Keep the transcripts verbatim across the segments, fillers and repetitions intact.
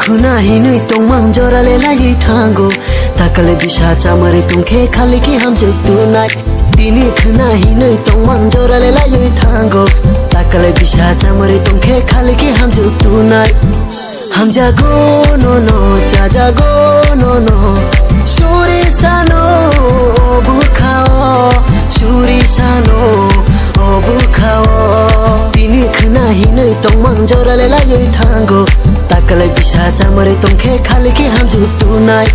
Khuna hinwi tongmang jora le laiwi thango. Takale bisa chamari tongkhe khali ki hamjwk tunai. Tini khuna hinwi tongmang jora le laiwi thango. Takale bisa chamari tongkhe khali ki hamjwk tunai. Hamjago nono, chajago nono. Suri sano o bukhao, suri sano o bukhao. Tini khuna hinwi tongmang jora le laiwi thango. Takale bisa chamari tongkhe khali ki hamjwk tunai.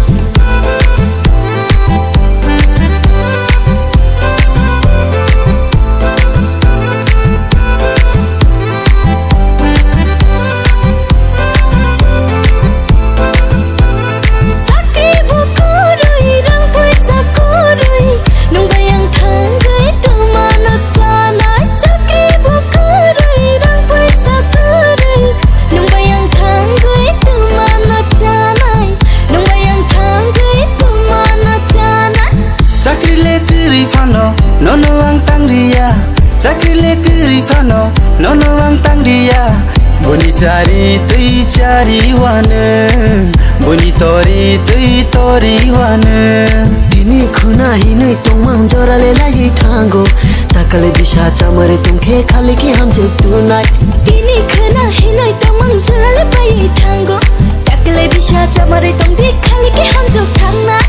Chakri bo kwrwi, rang puisa kwrwi, nwng bai ang thangwi tongmano chanai. Chakri bo kwrwi, rang puisa kwrwi, nwng bai ang thangwi tongmano chanai. Nwng bai ang thangwi tongmano chanai. Chakri le kwrwi phano, nono ang tangriya. Chakri le kwrwi phano, nono ang tangriya. Boni chari twi chari wano, boni tori twi tori wano. Tini khuna hinwi tongmang jora le laiwi thango. Takale bisa chamari tongkhe khali ki hamjwk tunai. Tini khuna hinwi tongmang jora le paiwi thango. Takale bisa chamari tongdi khali ki hamjwk thangnai.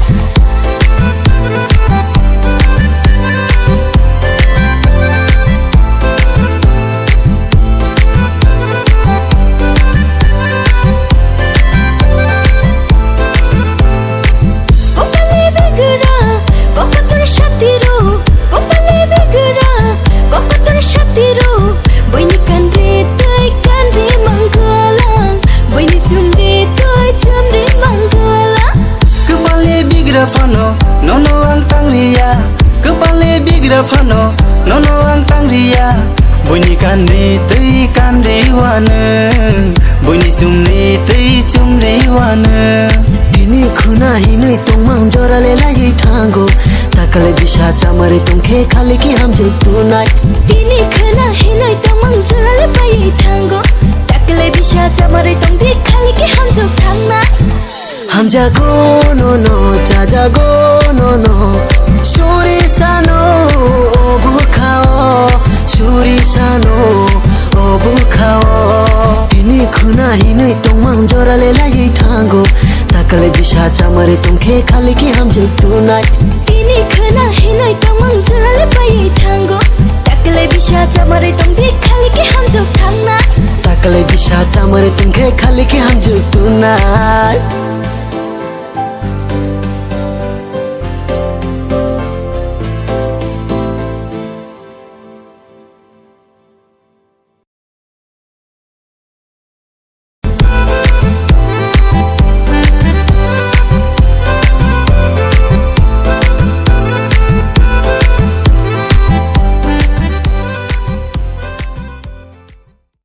Kopale bigra, kokotor satiro, kopale bigra, kokotor satiro, boini kanri twi kanri mangala, boini chumri twi chumri mangala. Kwpale bigra phano, nono ang tangriya. Kwpale bigra phano, nono ang tangriya. Buini kanri twi kanri wano, buini chumri twi chumri wano. Tini khuna hinwi tongmang jora le laiwi thango. Takale bisa chamari tongkhe khali ki hamjwk tunai. Tini khuna hinwi tongmang jora le paiwi thango. Takale bisa chamari tongdi khali ki hamjwk thangnai. Hamjago nono, chajago nono. Suri sano o bukhao, suri sano o bukhao. Tini khuna hinwi tongmang jora le laiwi thango. Takale bisa chamari tongkhe khali ki hamjwk tunai. Tini khuna hinwi tongmang jora le paiwi thango. Takale bisa chamari tongdi khali ki hamjwk thangnai. Takale bisa chamari tongkhe khali ki hamjwk tunai.